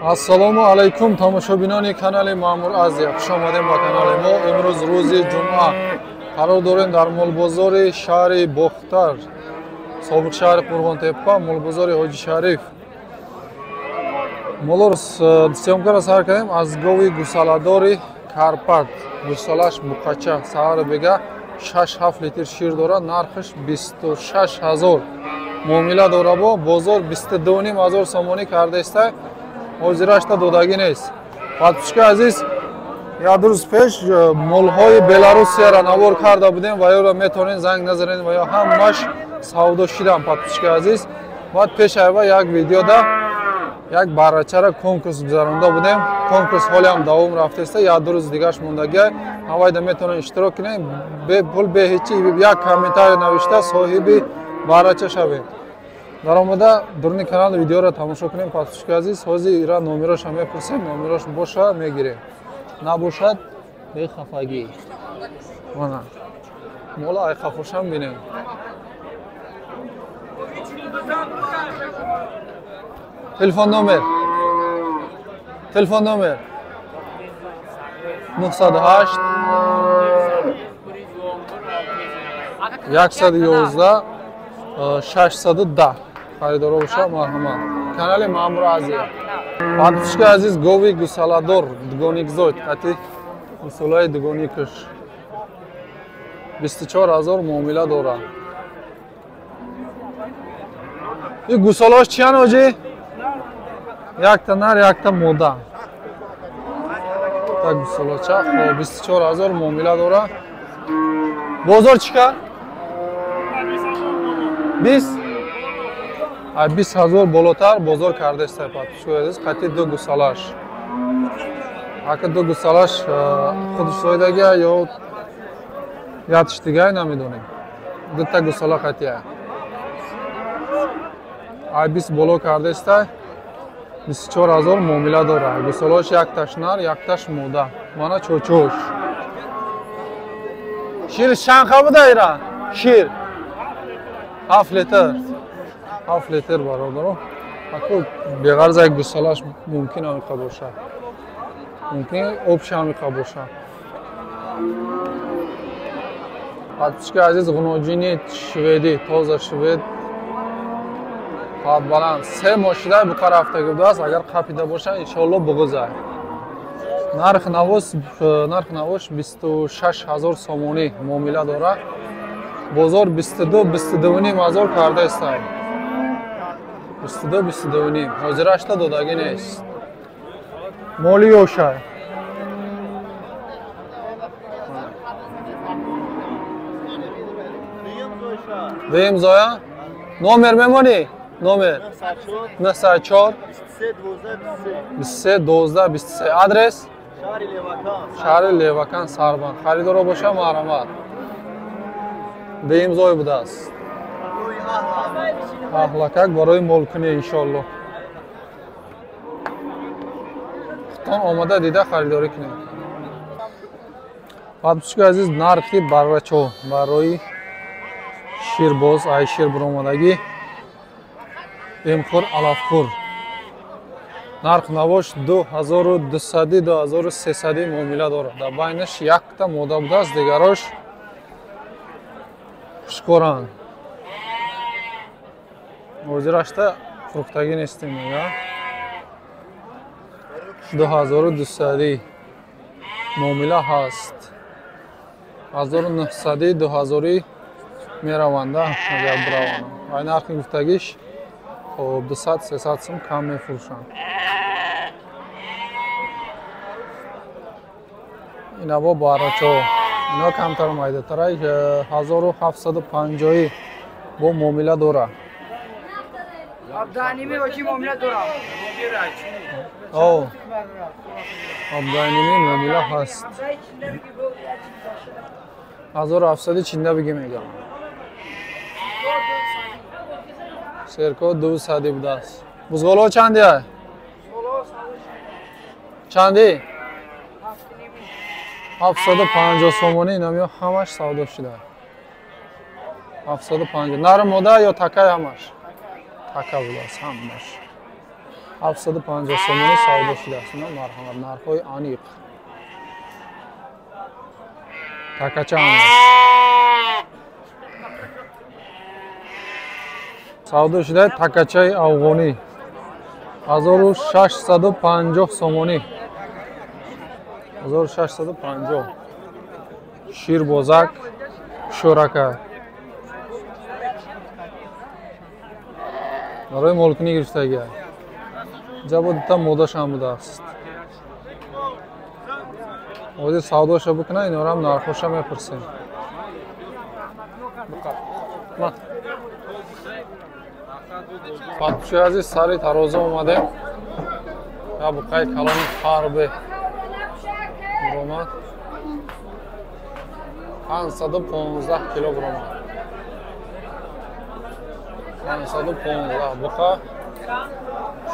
Ассалому алайкум, тамошобинони канали Маъмур Азия. Хуш омадем ба канали мо. Имрӯз рӯзи ҷумъа қарор дорем дар молбозори шаҳри Бохтар, собиқ шаҳри Қурғонтеппа, молбозори Ҳоҷи Шариф. Молоро съёмкаро сар кардем аз гови гусаладори Карпат. Гусалаш буқача, саҳари бега 6-7 литр шир дорад, нархаш 26 ҳазор муомила дора, бо бозор 22,5 ҳазор сомонӣ кардаиста. Ҳозирашта додагӣ нест. Подписчики азиз, як рӯз пеш молҳои Беларусияро навор карда будем ва ёро метавонед занг назанед ва ё ҳамаш савдо шидан, подписчики азиз. Баъд пеш айва як видеода як баррачара конкурс гузаронда будем. Конкурс ҳолиам давом рафтааста, як ду рӯз дигаш мондагиа. Ҳавайда метавонед иштирок кунед, бепул, бе ҳечи, як комментарий навишта соҳиби баррача шавед. Даромада дуруни канал видеоро тамошо кунем, подписчики азиз. Ҳозир ира номероша мепурсем, номерош боша мегирем, набошад бехафагӣ. Мана мола айқафошам бинем. Телефон номер, телефон номер 908 111 610. Харидоро боша, марҳамат. Канали Маъмур Азия. Подписчики азиз, гови гусаладор дугоникзод қати гусолаи дугоникаш 24 ҳазор муомила дорад. И гусолааш чиян, оҷи? Якта нар, якта мода. Так гусолача, хоб, 24 ҳазор муомила дорад. Бозор чӣ кард? 20 20 ҳазор болотар бозор кардаиста, подписчики азиз, қати ду гусалаш. Ака ду гусалаш худаш соидагия ё ятиштигай намедонем. Дута гусала қатия. Ай 20 боло кардаиста, 24 ҳазор муомила дорад. Гусалаш якташ нар, якташ мода. Мана чочош. Шир чанд буда ира? Шир 7 литр. 7 литр бародаро. Аку беғарз як гусалаш мумкин ҳамиқа бошад. Мумкин обши ҳамиқа бошад. Подписчики азиз, ғуноҷини шведӣ, тоза швед, қад баланд, 3 моҳ шуда буқа рафтагӣ будааст. Агар қапида бошад, иншоалло буғузад. Нарх навош 26 ҳазор сомонӣ муомила дорад. Бозор 22 22,5 ҳазор кардаиста. 22 22,5. Ҳозирашта додагӣ нест. Моли ёшай. Дуюм зоя? Номер мемонӣ? Номер 904 23 12 23. Адрес? Шаҳри Левакан, Сарбанд. Харидоро боша, марҳамат. Дуюм зой будааст. Аҳлакак барои молкунӣ иншоалло. Худтон омада дида харидорӣ кунед. Подписчики азиз, нархи баррачо барои ширбоз, ай шир буромадагӣ, эмхӯр, алафхӯр. Нарх навош 2200 2300 муомила дорад. Дар байнаш якта мода будааст, дигарош хушкоранд. Ҳозирашта фурӯхтагӣ нестем, мега. 2200 муомила ҳаст. 1900 2000 мераванда, агар бираванд. Ай нархи гуфтагиш хоб 200-300 сум кам мефурӯшанд. Ина бо барачо, ино камтар майдатарай, 1750 бо муомила дорад. Абданими муомила ҳаст. 1700 чинда бигӣ мегам. Серко 200 будааст. Бузғоло чанди? Чанди? 750 сомонӣ. Инамё ҳамаш савдо шуда. 750. Нар мода ё такай ҳамаш? Така будааст ҳамаш. 750 сомонӣ савдо шудааст. Марҳамат, нархҳои аниқ. Такача ҳам аст. Савдо шуда такачаи афғонӣ 1650 сомонӣ. 1650. Ширбозак шӯрака. Барои молкунӣ гирифтагия. Ҷабо дута модаш ҳам будааст. Ҳозир савдоша бикунад, инорам нархоша мепурсем. Подписчики азиз, сари тароза омадем. Я буқаи калони фарбе буромад. 515 кило буромад. 515 буқа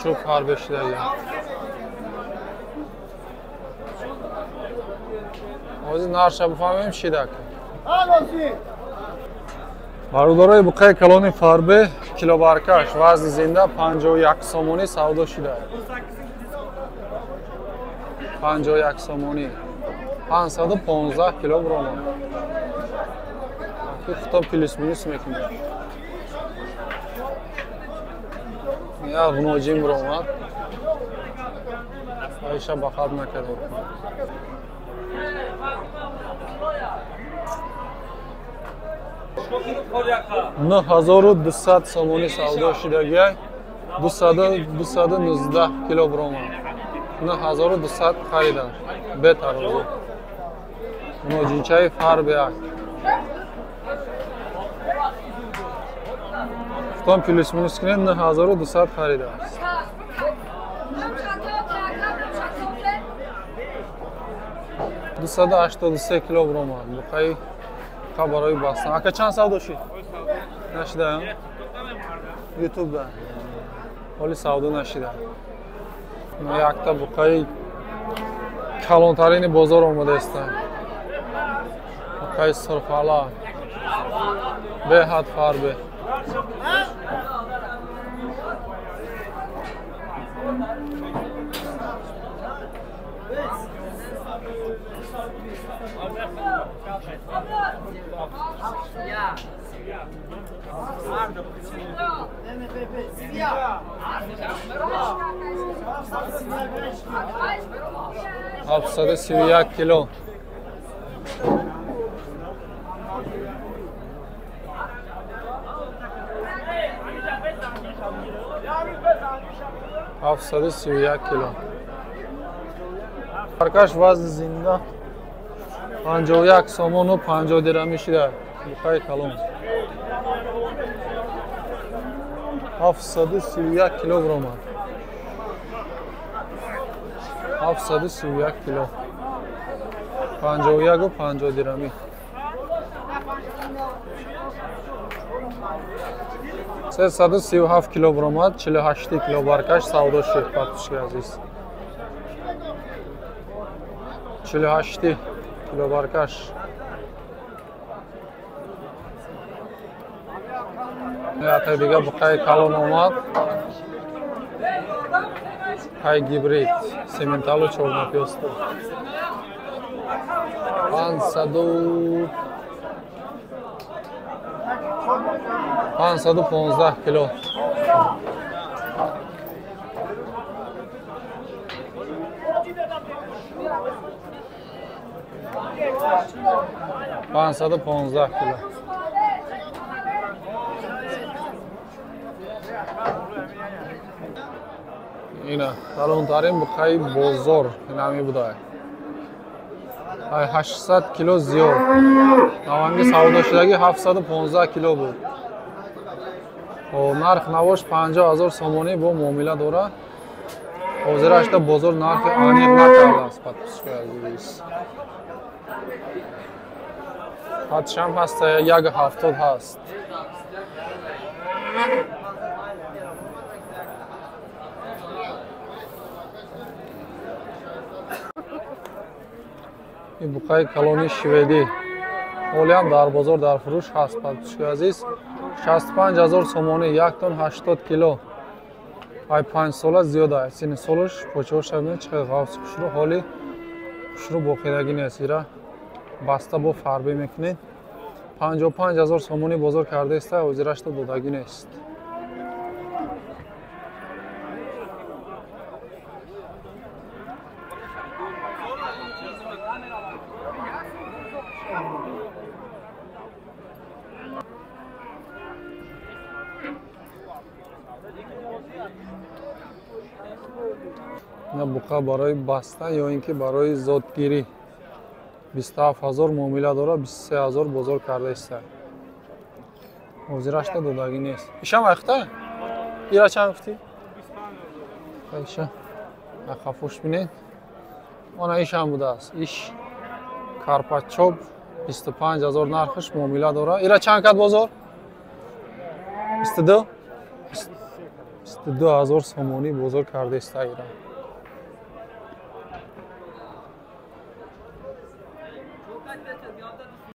шу фарбе шудагия. Ҳозир нархша бифаҳмем шидак. Бародарои буқаи калони фарбе килобаркаш вазни зинда 51 сомонӣ савдо шуда. 51 сомонӣ. 515 кило буромад. Худтон плюс минус мекунем. Я ғуноҷин буромад. Айша бақат накардем. 9200 сомонӣ савдо шудагиай. 219 кило буромад. 9200 харидан. Бетарозу. Ғуноҷинчаи фарбеак. Худтон плюс минус кунед, 9200 харидааст. 283 кило буромад. Буқаи барои бастан. Ака чанд савдо шид? Нашидаям? Ютубда. Ҳоли савдо нашида. Якта буқаи калонтарини бозор омадаиста. Буқаи сурхала. Беҳад фарбе. 731 кило. 731 кило. Баркаш вазни зинда 51 сомону 50 дирами шуда. Буқаи калон. 731 кило буромад. 731 кило. 51 50 дирами. 337 кило буромад, 48 кило баркаш савдо шуд, подписчики азиз. 48 кило баркаш. Ята дига буқаи калон омад. Буқаи гибрид, сементалу чорнопёсту. 515 кило. 515 кило. Ина калонтарин буқаи бозор инами буда. 800 кило зиёд. Наванги савдо шудаги 715 кило буд. Нарх навош 50 000 сомонӣ бо муомила дорад. Ҳозирашда бозор нархи аниқ накардааст, подписчики азиз. Ҳатшам ҳаст, 1,70 ҳаст. Ин буқаи калони шведӣ ҳолиам дар бозор дар фурӯш ҳаст, подписчики азиз. 65 000 сомонӣ, 1 тон 80 кило. Ай 5 сола зиёд аст. Сини солаш почаҳош бинед чӣ қадр ғафс хушрӯ, ҳоли хушрӯ боқидагӣ нест. Ира баста бо фарбе мекунед. 55 ҳазор сомонӣ бозор кардаиста, ҳозирашта додагӣ нест. Буқа барои баста ё ин ки барои зодгирӣ 27 ҳазор муомила дора, 23 ҳазор бозор кардаиста. Ҳозирашта додагӣ нест. Ишам айхта? Ира чанд гуфтӣ? Иша ақафуш бинед. Она ишам будааст. Иш карпачоб 25 ҳазор нархиш муомила дора. Ира чанд кад бозор? 22? 22 ҳазор сомонӣ бозор кардаиста ира.